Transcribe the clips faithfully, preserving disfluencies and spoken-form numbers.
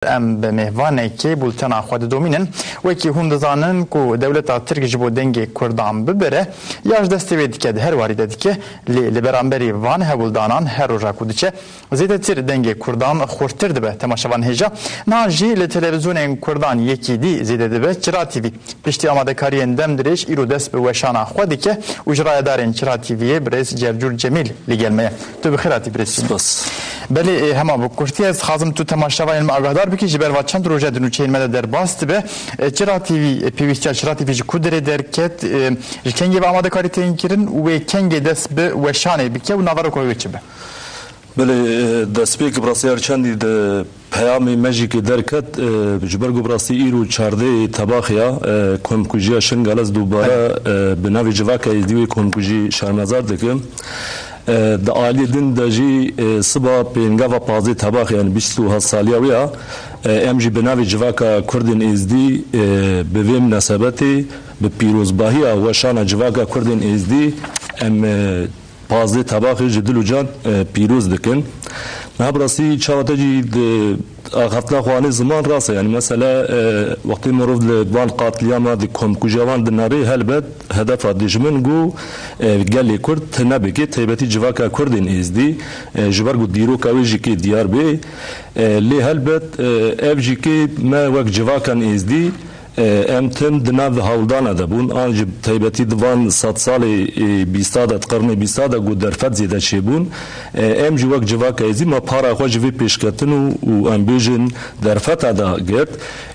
Em bi mêvanekê bultena xwe didomînin. Wekî hûn dizanin ku dewleta Tirk ji bo dengê Kurdan bibire, ya ji destê wê dike, di her warî de dike, lê li beramberî van hewldanan her roja ku diçe, zêdetir dengê Kurdan xurttir dibe. Temaşevan hêja, niha jî li televîzyonên Kurdan yekî dî zêde dibe. Çira T V piştî amadekariyên dem dirêj îro dest bi weşana xwe dike û ji rayedarên Çira T V'yê birêz Cercûr Cemîl li gel me ye. Tu bi xêr hatî birêz Cemîl. Spas. Belê, e, hema bi kurtî ez dixwazim tu temaşevanên me agahdar bikî, ji ber va çend roj e di nûçeyên me de derbas dibe. E, Çira T V, e, pêwîstiya Çira T V ji ku derê derket, e, ji kengê ve amadekarî tên kirin û wê kengê dest bi weşanê bike û naveroka wê çi be? Belê, e, destpêk bi rastî her çendî di peyamê me jî kê derket, e, ji ber ku bi rastî îro çardê tebaxê ya, e, komkujiya Şingal, ez dubare, e, bi navê civaka êzdî wê komkujî şermezar dikim. E, di aliyê din de jî, e, siba pêngava pazdeh tebaxê, yani bîst û heft saliya wê ya, e, em jî bi navê civaka Kurdên Êzdî, e, bi vê minasebetê, bi pîrozbahiya weşana civaka Kurdên Êzdî, em, e, pazdeh tebaxê ji dil û can, e, pîroz dikin. Niha bi rastî çawa te jî di axaftina xwe anî ziman rast e. Yani mesela, e, wextê mirov li van qatliyama di komkujiya wan dinere, helbet hedefa dijmin ku, e, gelê Kurd tune bike, taybetî civaka Kurdên Êzdî, e, ji ber ku dîroka wê jî kê diyar bê. E, lê helbet, e, ev jî kê me wek civakan Êzdî, e, em tim di nav hewldana de bûn, an ji taybetî di van sedsalê, e, bîsta de, di qirnê bîsta de ku derfet zêde çêbûn, e, em jî wek civaka Êzdî me para xwe ji vê pêşketin û, û em bêjin derfeta de girt.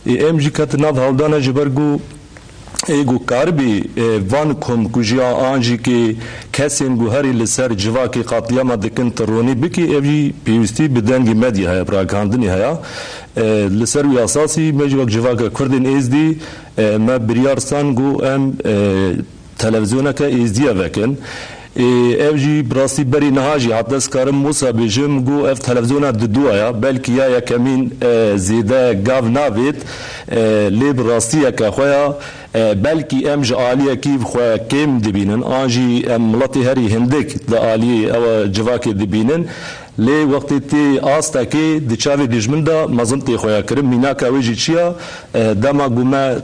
E, em jî ketin nav hewldana ji ber ku ê ku karibî, e, van komkujiya an jî kê kesên ku herî li ser civakê qatliyama dikin ti ronî bikî, ev jî pêwîstî bi dengê medyê heye, bi ragihandinê heye. E, li ser wî esasî me jî wek civaka Kurdên Êzdî, e, me biryar san ku em, e, televîzyoneke Êzdiye vekin. Ê, ev jî bi rastî berî niha jî heta ez karim wisa bêjim, ku ev televîzyona didua ya, belkî ya yekemîn, e, zêde gav navêt, e, lê bi rastiyeke xwe ya, e, belkî em ji aliyekî xwe kêm dibînin, an jî em miletê herî hindik di aliyê ew civakê dibînin. Lê wextê tê astekê di çavê dijmin de mezin tê xwe ya kirin. Mînaka wê jî çi ya? E, dema ku me,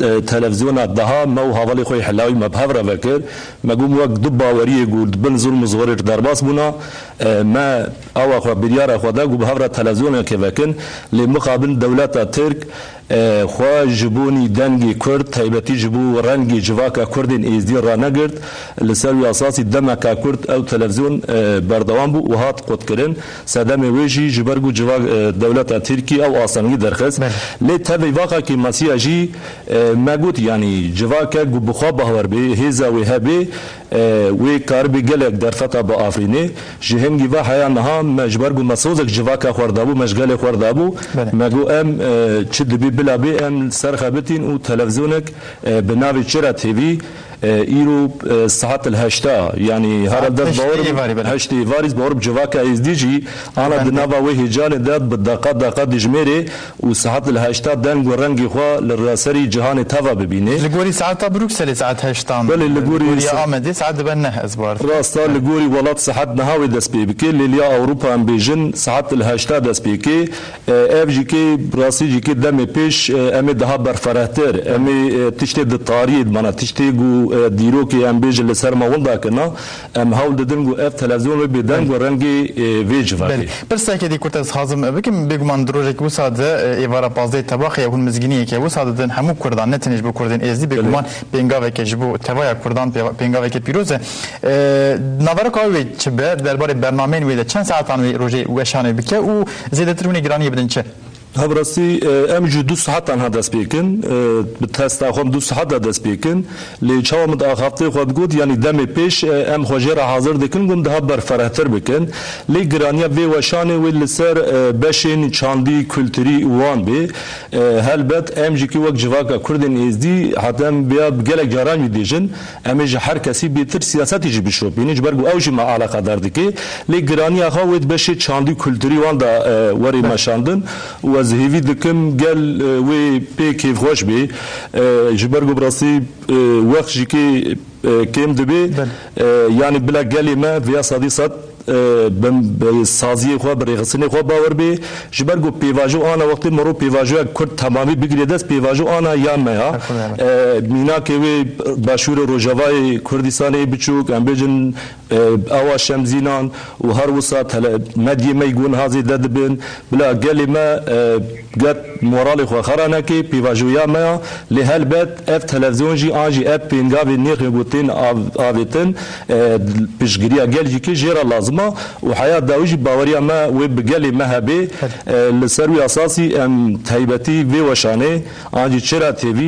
e, televîzyona daha me û hevalê xwe yê Hilawî me bi hev re vekir, me got wek du baweriyê ku di bin zilm û zorê re derbas bûna, e, me ewa xwe biryara xwe da ku bi hev re televîzyonekê vekin. Lê mixabin dewleta Tirk, e, xwe ji bonî dengê Kurd, taybetî ji bo rengê civaka Kurdên Êzdî ranegirt. Li ser wî esasî demeka kurt ew televîzyon, e, berdewam bû û hat qutkirin. Sedemê wê jî ji ber ku civa-, e, dewleta Tirkî ew astengî derxist. Belê. Lê tevî vaxa kêmasiya jî, e, me got, yanî civakek ku bi xwe bawer bê, hêza wê hebê, e, wê karibê gelek derfeta biafirînê. Ji hingî ve heya niha me ji ber ku me sozek civaka xwe re dabû, me ji gelê xwe re dabû. Belê. Me got em, e, çi dibê bila bê em li ser xebitîn û televîzyonek, e, bi navê Çira T V, e, îro, e, saet li heşta, yanî herhalde heştê bawerim, êvarî, belê. Heştê êvarî, bawerim civaka Êzdî jî ana di nava wê hêcanê de bi deqa deqa dijmêrê û saet li heşta deng û rengê xwe li rêserî cîhanê teva bibînê. Li gorî saeta Brukselê saet heştan. Belê, li gorî Amedê saet dibe neh, ez bawer dikim. Rast e, li gorî welat saet niha wê dest pê bike, lê li ya Ewropa em bêjin saet li heşta dest pê ke. E, ev jî kê, rastî jî kê demê pêş, e, em ê daha berferehtir, em ê, e, tiştê di tariyê, mana tiştê ku, e, dîrokê em bêjin li ser me winda kirina, em hewl didin ku ev televîzyon wê bêdeng û rengê, e, vê civakê. Belê. Pirsekê dî kurt ez dixwazim bikim, bêguman di rojekî wisa de, e, êvara pazdehê tebaxê ye, hûn mizgîniyeke wisa didin hemû kurdan, ne tenê ji bo kurdên êzdî, bêguman pêngaveke ji bo tevaya kurdan pê-, pêngaveke pîroz e. E, naveroka wê çi be, derbarê bernameyên wê de çend saetan wê rojê weşanê bike û zêdetir hûn ê giraniyê bidin çi? Ha, bi rastî, e, em ji du saetan ha dest pê kin. E, bi testa xwe em du saet de dest pê kin. Lê çawa min di axaftê xwe digot, yanî demê pêş, e, em xwe jê re hazir dikin, ku em daha berferehtir bikin. Lê giraniya vê weşanê wê li ser, e, beşên çandî, kulturî û wan bê. E, helbet em jî kî wek civaka Kurdên Êzdî, heta em vêya bi gelek caran jî dêjin, em ê ji her kesî bêtir siyasetê jî bişopînin, ji ber ku ew jî me eleqedar dike. Lê giraniya xwe wê di beşê çandî kulturî wan de, e, werê meşandin û ez hêvî dikim gel, e, wê pê kêfxweş bê. E, ji ber ku bi rastî, e, wext jî kê, e, kêm dibe. Belê. E, yanî bila gelê me vêya sedî sed e, bi, bi saziyê xwe, bi rêxistinê xwe bawer bê. Ji ber ku pêvajo ana wextê mero pêvajoya Kurd temamî bigirê dest, pêvajo ana ya me ya. E, mînakê wê başûrê rojavayê Kurdistanê biçûk, em bêjin, e, ewa Şemzînan û her wisa tele-, medyê me yî gon hazê de dibin. Bila gelê me, e, ger moralê xwe xera neke, pêvajoya me ya. Lê helbet ev televizyon jî an jî ev pêngavê nêxê ku tên av-, avêtin, e, piştgiriya gel jî ki jê re lazim a û heya dawî jî baweriya me wê bi gelê me hebê. E, li ser wî esasî em taybetî vê weşanê an jî Çira T V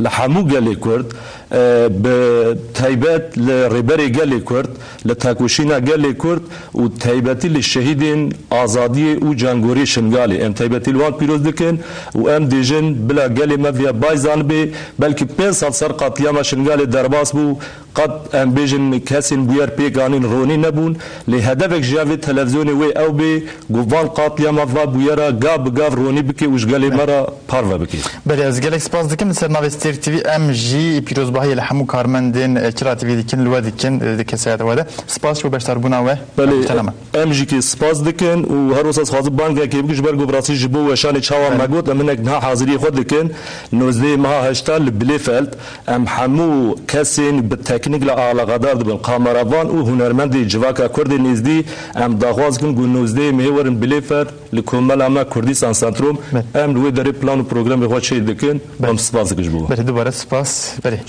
li hemû gelê Kurd, e, bi taybet li Rêberê Gelê Kurd, li tekoşîna gelê Kurd û taybetî li şehîdên azadiyê û cangoriyê Şingalê. Em taybetî li wan pîroz dikin û em dêjin bila gelê me viya bay zanibê, belkî pênc sed ser qatliyama Şingalê derbas bû, qet em bêjin kesên bûyer pêk anîn ronî nebûn, lê hedefek ji ya vê televîzyonê wê ew bê, ku van qatliyama va bûyera gav bi gav ronî bike û ji gelê me re parve bike. Belê, ez gelek spas dikim li ser navê Stêrk T V, em jî pîrozbahiyê li hemû karmendên, e, Çira T V dikin, li we dikin, e, di kesayeta we de. Spas ji bo beşdarbûna we. Belê, em jî kê spas dikin û her wisa ez xwazim bangekê bikim ji ber ku bi rastî ji bo weşanê çawa me got, em hinek niha haziriyê xwe dikin. Nozdehê meha heşta li Bielefeld em hemû kesên bi teknîk li alaqedar dibin, kameravan û hunermendê civaka Kurdê nêzdî, em daxwaz dikin ku nozdehê mehê werin Bielefeld. Li komela me Kurdistan Sentrum, em li wê derê plan û programê xwe çêk dikin. Em spas dikin ji bo we. Belê, dubare spas. Belê.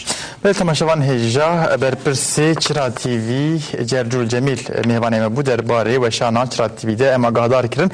Belê, temaşevan hêja, berpirsê Çira T V, Cercûl Cemîl, mêvanê me bû, derbarê weşana Çira T V de em agahdar kirin.